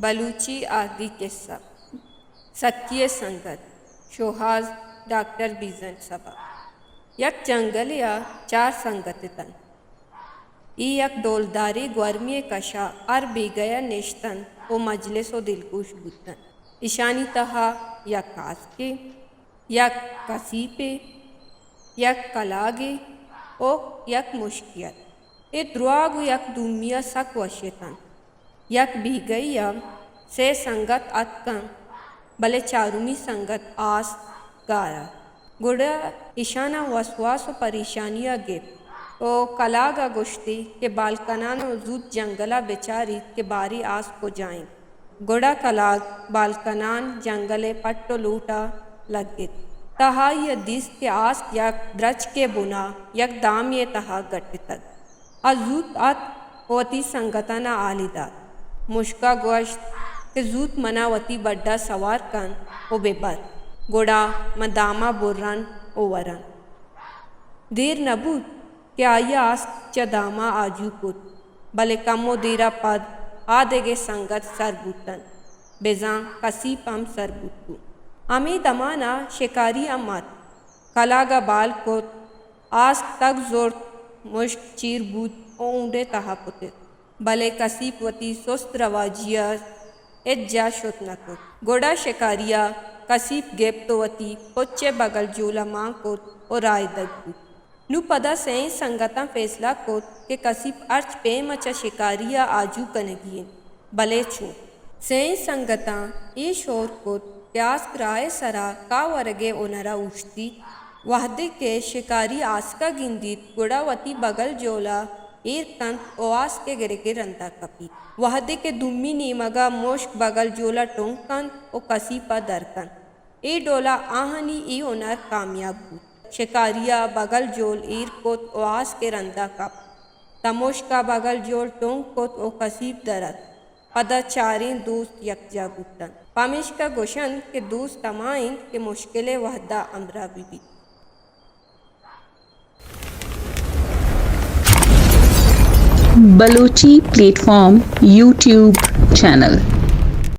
بلوچی آہگی کسہ۔ سکی ءِ سنگت۔ شوہاز ڈاکٹر بیزنٹ صبا۔ یک جنگلے ءَ چار سنگت اتنت۔ اے یک ڈولداریں گورمے ءِ کش ءَ ہر بیگہ ءَ نشتنت ءُ مجلس ءُ دلگوش بوتنت۔ اشانی تہا یک آسکے، یک کسیپے، یک کلاگے ءُ یک مشکے ات۔ اے درواہ گوں یک دومی ءَ سک وش اتنت۔ یک بیگہے ءَ سے سنگت اتک انت، بلے چارمی سنگت آسک گار ات۔ گڑا ایشاناں وسواس ءُ پریشانی ءَ گپت ءُ کلاگ ءَ گوشتی کہ بالکنان ءَ زوت جنگل ءَ بچاریت کہ باریں آسک کجا انت۔ گڑا کلاگ بالکنان جنگل ءِ پٹ ءُ لوٹ ءَ لگت۔ تہ آئی ءَ دیست کہ آسک یک درچکے ءِ بن ءَ یک دامے ءِ تہا گٹتگ۔ آ زوت اتک ءُ وتی سنگتاں ءَ ہالی دات۔ مشک ءَ گوشت کہ زوت من ءَ وتی بڈ ءَ سوار کن ءُ بہ بر، گڑا من دام ءَ برن ءُ ورن۔ دیر نہ بوت کہ آئی ءَ آسک چہ دام ءَ آجو کت، بلے کمو دیر ءَ پد آ دگہ سنگت سر بوتنت، بزاں کسیپ ہم سر بوت۔ ہمے دمان ءَ شکاری ہم اتک، کلاگ ءَ بال کت، آسک تک زرت، مشک چیر بوت ءُ ہونڈ ءِ تہا پترت۔ بلے کسیپ وتی سست رواجی ءَ ہچ جاہ شت نہ کت۔ گڑا شکاری ءَ کسیپ گپت ءُ وتی پچ ءِ بگل جول ءَ مان کت ءُ رائدگ بوت۔ نوں پدا سئیں سنگتاں فیصلہ کت کہ کسیپ ہرچ پیم ءَ چہ شکاری ءَ آجو کنگی انت، بلے چون؟ سئیں سنگتاں اے شور کت کہ آسک راہ ءِ سرا کاہ ورگ ءِ ہنر ءَ اوشتیت۔ وہدے کہ شکاری آسک ءَ گندیت، گڑا وتی بگل جول ءَ ایر کنت ءُ آسک ءِ گرگ ءِ رند ءَ کپیت۔ وہدے کہ دومی نیمگ ءَ مشک بگل جول ءَ ٹنگ کنت ءُ کسیپ ءَ در کنت۔ اے ڈول ءَ آہانی اے ہنر کامیاب بوت۔ شکاری ءَ بگل جول ایر کت ءُ آسک ءِ رند ءَ کپت۔ تہ مشک ءَ بگل جول ٹنگ کت ءُ کسیپ در اتک۔ پدا چاریں دوست یکجاہ بوتنت۔ پمیشکا گوشنت کہ دوست ہما انت کہ مشکل ءِ وہد ءَ ہمراہ بہ بیت۔ Balochi plate form YouTube channel.